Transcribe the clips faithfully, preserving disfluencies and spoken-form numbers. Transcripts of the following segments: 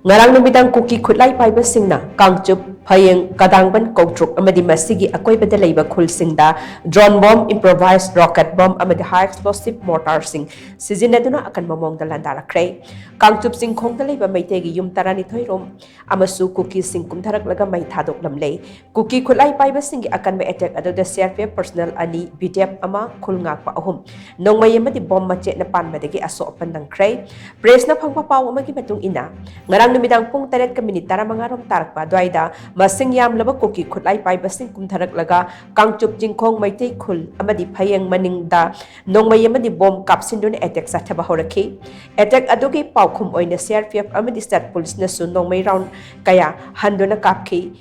ꯉꯔꯥꯡ ꯅꯨꯃꯤꯗꯥꯡ ꯀꯨꯀꯤ ꯈꯨꯠꯂꯥꯏ ꯄꯥꯏꯕꯁꯤꯡꯅ ꯀꯥꯡꯆꯨꯞ, ꯐꯌꯦꯡ, ꯀꯗꯥꯡꯕꯟ, ꯀꯧꯇ꯭ꯔꯨꯛ ꯑꯃꯗꯤ ꯃꯁꯤꯒꯤ ꯑꯀꯣꯏꯕꯗ ꯂꯩꯕ ꯈꯨꯜꯁꯤꯡꯗ drone bomb, improvised rocket bomb ꯑꯃꯗꯤ high explosive mortarꯁꯤꯡ ꯁꯤꯖꯤꯟꯅꯗꯨꯅ ꯑꯀꯟꯕ ꯃꯑꯣꯡꯗ ꯂꯥꯟꯗꯥꯔꯛꯈ꯭ꯔꯦ꯫ ꯀꯥꯡꯆꯨꯞ ꯆꯤꯡꯈꯣꯡꯗ ꯂꯩꯕ ꯃꯩꯇꯩꯒꯤ ꯌꯨꯝ ꯇꯔꯥꯅꯤꯊꯣꯏ ꯔꯣꯝ ꯑꯃꯁꯨ ꯀꯨꯀꯤꯁꯤꯡ ꯀꯨꯝꯊꯔꯛꯂꯒ ꯃꯩ ꯊꯥꯗꯣꯛꯂꯝꯂꯦ꯫ ꯀꯨꯀꯤ ꯈꯨꯠꯂꯥꯏ ꯄꯥꯏꯕꯁꯤꯡꯒꯤ ꯑꯀꯟꯕ attack ꯑꯗꯨꯗ C R P F personnel ꯑꯅꯤ, B D F ꯑꯃ, ꯈꯨꯜ ꯉꯥꯛꯄ ꯑꯍꯨꯝ, ꯅꯣꯡꯃꯩ ꯑꯃꯗꯤ bomb ꯃꯆꯦꯠꯅ ꯄꯥꯟꯕꯗꯒꯤ ꯑꯁꯣꯛ ꯑꯄꯟ ꯅꯪꯈ꯭ꯔꯦ꯫ Pressꯅ ꯐꯪꯕ ꯄꯥꯎ ꯑꯃꯒꯤ ꯃꯇꯨꯡ ꯏꯟꯅ, ꯉꯔꯥꯡ ꯅꯨꯃꯤꯗꯥꯡ ꯄꯨꯡ ꯇꯔꯦꯠꯀ ꯃꯤꯅꯤꯠ ꯇꯔꯥꯃꯉꯥ ꯔꯣꯝ ꯇꯥꯔꯛꯄ ꯑꯗꯨꯋꯥꯏꯗ ꯃꯁꯤꯡ ꯌꯥꯝꯂꯕ ꯀꯨꯀꯤ ꯈꯨꯠꯂꯥꯏ ꯄꯥꯏꯕꯁꯤꯡ ꯀꯨꯝꯊꯔꯛꯂꯒ ꯀꯥꯡꯆꯨꯞ ꯆꯤꯡꯈꯣꯡ ꯃꯩꯇꯩ ꯈꯨꯜ ꯑꯃꯗꯤ ꯐꯌꯦꯡ ꯃꯅꯤꯡꯗ ꯅꯣꯡꯃꯩ ꯑꯃꯗꯤ bomb ꯀꯥꯞꯁꯤꯟꯗꯨꯅ attack ꯆꯠꯊꯕ ꯍꯧꯔꯛꯈꯤ꯫ Attack ꯑꯗꯨꯒꯤ ꯄꯥꯎꯈꯨꯝ ꯑꯣꯏꯅ C R P F ꯑꯃꯗꯤ state policeꯅꯁꯨ ꯅꯣꯡꯃꯩ round ꯀꯌꯥ ꯍꯟꯗꯨꯅ ꯀꯥꯞꯈꯤ꯫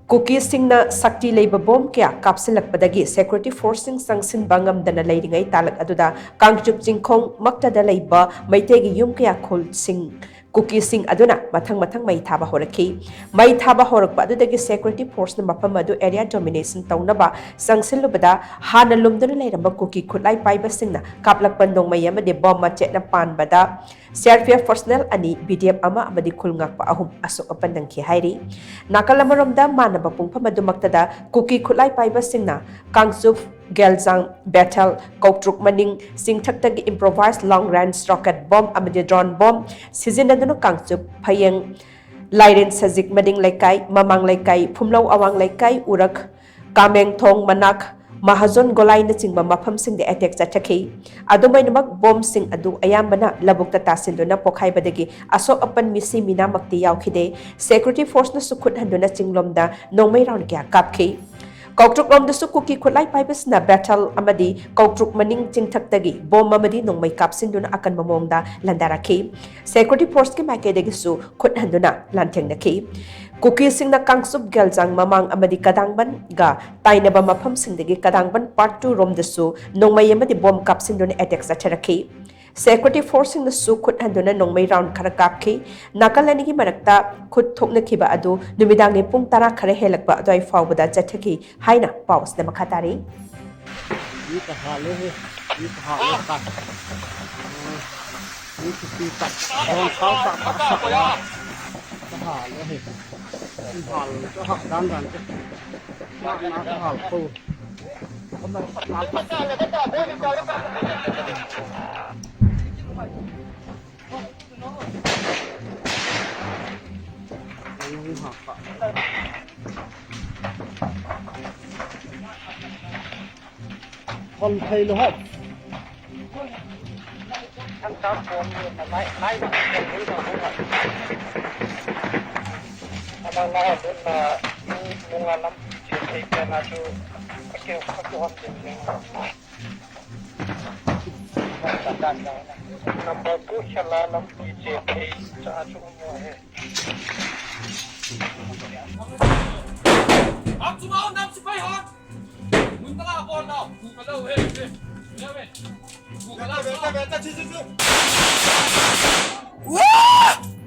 ꯀꯨꯀꯤꯁꯤꯡꯅ ꯁꯛꯇꯤ ꯂꯩꯕ bomb ꯀꯌꯥ ꯀꯥꯞꯁꯤꯜꯂꯛꯄꯗꯒꯤ security forceꯁꯤꯡ ꯆꯪꯁꯤꯟꯕ ꯉꯝꯗꯅ ꯂꯩꯔꯤꯉꯩ ꯇꯥꯂꯛ ꯑꯗꯨꯗ ꯀꯥꯡꯆꯨꯞ ꯆꯤꯡꯈꯣꯡ ꯃꯛꯇꯗ ꯂꯩꯕ ꯃꯩꯇꯩꯒꯤ ꯌꯨꯝ ꯀꯌꯥ ꯈꯨꯜꯁꯤꯡ, ꯀꯨꯀꯤꯁꯤꯡ ꯑꯗꯨꯅ ꯃꯊꯪ ꯃꯊꯪ ꯃꯩ ꯊꯥꯕ ꯍꯧꯔꯛꯈꯤ꯫ ꯃꯩ ꯊꯥꯕ ꯍꯧꯔꯛꯄ ꯑꯗꯨꯗꯒꯤ security forceꯅ ꯃꯐꯝ ꯑꯗꯨ area domination ꯇꯧꯅꯕ ꯆꯪꯁꯤꯜꯂꯨꯕꯗ, ꯍꯥꯟꯅ ꯂꯨꯝꯗꯨꯅ ꯂꯩꯔꯝꯕ ꯀꯨꯀꯤ ꯈꯨꯠꯂꯥꯏ ꯄꯥꯏꯕꯁꯤꯡꯅ ꯀꯥꯞꯂꯛꯄ ꯅꯣꯡꯃꯩ ꯑꯃꯗꯤ bomb ꯃꯆꯦꯠꯅ ꯄꯥꯟꯕꯗ C R P F personnel ꯑꯅꯤ, B D F ꯑꯃ ꯑꯃꯗꯤ ꯈꯨꯜ ꯉꯥꯛꯄ ꯑꯍꯨꯝ ꯑꯁꯣꯛ ꯑꯄꯟ ꯅꯪꯈꯤ ꯍꯥꯏꯔꯤ꯫ ꯅꯥꯀꯜ ꯑꯃꯔꯣꯝꯗ, ꯃꯥꯟꯅꯕ ꯄꯨꯡꯐꯝ ꯑꯗꯨꯃꯛꯇꯗ ꯀꯨꯀꯤ ꯈꯨꯠꯂꯥꯏ ꯄꯥꯏꯕꯁꯤꯡꯅ ꯀꯥꯡꯆꯨꯞ, ꯒꯦꯜꯖꯥꯡ, ꯕꯦꯊꯦꯜ, ꯀꯧꯇ꯭ꯔꯨꯛ ꯃꯅꯤꯡ ꯆꯤꯡꯊꯛꯇꯒꯤ improvised long range rocket bomb ꯑꯃꯗꯤ drone bomb ꯁꯤꯖꯤꯟꯅꯗꯨꯅ ꯀꯥꯡꯆꯨꯞ, ꯐꯌꯦꯡ, ꯂꯥꯏꯔꯦꯟ ꯁꯖꯤꯛ ꯃꯅꯤꯡ ꯂꯩꯀꯥꯏ, ꯃꯃꯥꯡ ꯂꯩꯀꯥꯏ, ꯐꯨꯝꯂꯧ ꯑꯋꯥꯡ ꯂꯩꯀꯥꯏ, ꯎꯔꯛ, ꯀꯥꯃꯦꯡꯊꯣꯡ ꯃꯅꯥꯛ, ꯃꯍꯥꯖꯣꯟ ꯒꯣꯂꯥꯏꯅꯆꯤꯡꯕ ꯃꯐꯝꯁꯤꯡꯗ attack ꯆꯠꯊꯈꯤ꯫ ꯑꯗꯨꯝ ꯑꯣꯏꯅꯃꯛ, bombꯁꯤꯡ ꯑꯗꯨ ꯑꯌꯥꯝꯕꯅ ꯂꯧꯕꯨꯛꯇ ꯇꯥꯁꯤꯟꯗꯨꯅ ꯄꯣꯈꯥꯏꯕꯗꯒꯤ ꯑꯁꯣꯛ ꯑꯄꯟ ꯃꯤꯁꯤ ꯃꯤꯅꯥꯃꯛꯇꯤ ꯌꯥꯎꯈꯤꯗꯦ꯫ Security forceꯅꯁꯨ ꯈꯨꯠ ꯍꯟꯗꯨꯅ ꯆꯤꯡꯂꯣꯝꯗ ꯅꯣꯡꯃꯩ round ꯀꯌꯥ ꯀꯥꯞꯈꯤ꯫ ꯀꯧꯇ꯭ꯔꯨꯛꯂꯣꯝꯗꯁꯨ ꯀꯨꯀꯤ ꯈꯨꯠꯂꯥꯏ ꯄꯥꯏꯕꯁꯤꯡꯅ ꯕꯦꯊꯦꯜ ꯑꯃꯗꯤ ꯀꯧꯇ꯭ꯔꯨꯛ ꯃꯅꯤꯡ ꯆꯤꯡꯊꯛꯇꯒꯤ bomb ꯑꯃꯗꯤ ꯅꯣꯡꯃꯩ ꯀꯥꯞꯁꯤꯟꯗꯨꯅ ꯑꯀꯟꯕ ꯃꯑꯣꯡꯗ ꯂꯥꯟꯗꯥꯔꯛꯈꯤ꯫ Security forceꯀꯤ ꯃꯥꯏꯀꯩꯗꯒꯤꯁꯨ ꯈꯨꯠ ꯍꯟꯗꯨꯅ ꯂꯥꯟꯊꯦꯡꯅꯈꯤ꯫ ꯀꯨꯀꯤꯁꯤꯡꯅ ꯀꯥꯡꯆꯨꯞ, ꯒꯦꯜꯖꯥꯡ, ꯃꯃꯥꯡ ꯑꯃꯗꯤ ꯀꯗꯥꯡꯕꯟꯒ ꯇꯥꯏꯅꯕ ꯃꯐꯝꯁꯤꯡꯗꯒꯤ ꯀꯗꯥꯡꯕꯟ part two ꯔꯣꯝꯗꯁꯨ ꯅꯣꯡꯃꯩ ꯑꯃꯗꯤ bomb ꯀꯥꯞꯁꯤꯟꯗꯨꯅ attack ꯆꯠꯊꯔꯛꯈꯤ꯫ Security forceꯁꯤꯡꯅꯁꯨ ꯈꯨꯠ ꯍꯟꯗꯨꯅ ꯅꯣꯡꯃꯩ round ꯈꯔ ꯀꯥꯞꯈꯤ꯫ ꯅꯥꯀꯜ ꯑꯅꯤꯒꯤ ꯃꯔꯛꯇ ꯈꯨꯠ ꯊꯣꯛꯅꯈꯤꯕ ꯑꯗꯨ ꯅꯨꯃꯤꯗꯥꯡꯒꯤ ꯄꯨꯡ ꯇꯔꯥ ꯈꯔ ꯍꯦꯜꯂꯛꯄ ꯑꯗꯨꯋꯥꯏ ꯐꯥꯎꯕꯗ ꯆꯠꯊꯈꯤ ꯍꯥꯏꯅ ꯄꯥꯎ ꯑꯁꯤꯗ ꯃꯈꯥ ꯇꯥꯔꯤ꯫ ꯃꯤ ꯇꯍꯥꯜꯂꯦꯍꯦ, ꯃꯤ ꯇꯍꯥꯜꯂꯦ꯫ ꯃꯤ ꯈꯨꯄꯤ ꯇꯛ-, ꯕꯣꯜ ꯁꯥꯎ ꯇꯛ-, ꯇꯛ-, ꯇꯛ-, ꯍꯥꯜꯂꯦ ꯍꯦ꯫ ꯍꯥꯜꯂꯦ, ꯍꯥꯞ ꯗꯥꯟ ꯗꯥꯟ ꯆꯦ꯫ ꯃꯥ, ꯃꯥ ꯍꯥꯜ ꯀꯧ꯫ ꯐꯣꯟ ꯐꯩ ꯂꯨꯍꯣ꯫ Number two ꯁꯦꯂꯥ ꯂꯝꯕꯤ ꯆꯦꯟꯊꯩ ꯆꯥꯁꯨ ꯎꯃꯣꯍꯦ꯫ ꯍꯥꯞ ꯆꯨꯃꯥꯎ ꯅꯝ ꯁꯤꯄꯥꯏ ꯍꯥꯞ꯫ ꯃꯨꯟꯇꯂꯥ ꯕꯣꯜ ꯅꯥꯎ꯫ ꯄꯨꯈꯠꯂꯧ ꯍꯦ, ꯍꯦ꯫ ꯍꯦ, ꯍꯦ꯫ ꯄꯨꯈꯠꯂꯧ꯫ ꯕꯦꯇ, ꯕꯦꯇ, ꯕꯦꯇ, ꯁꯤ, ꯁꯤ, ꯁꯤ꯫ ꯋꯥ!